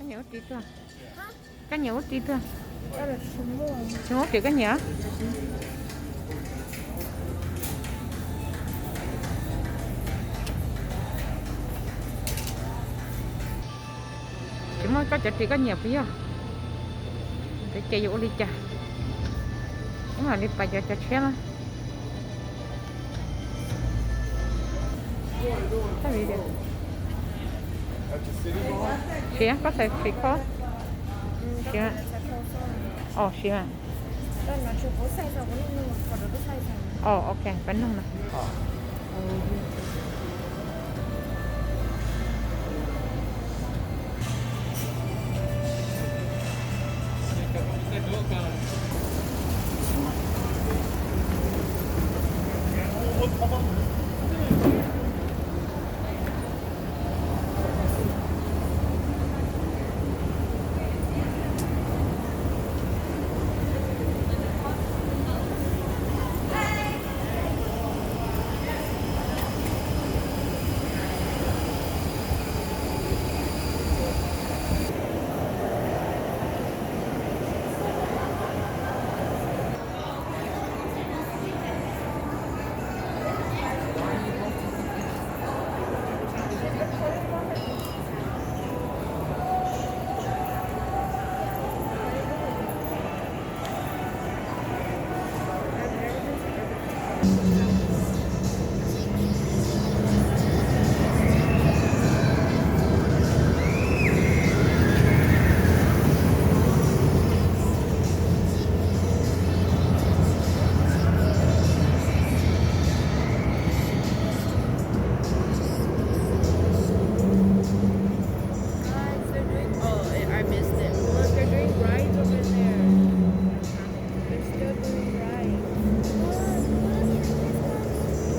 Nyiam ua ris tuag. Koj nyiam ua ris tuag. Tsis muab ris koj nyiam. Tsis muab koj cov ris koj nyiam puas yog? Ces yuav ua li cas? Ib mam li pais cov cov tshiab na. Siav, koj xav siav kho? Siav. Os, siav. Os, ok, pab nug na.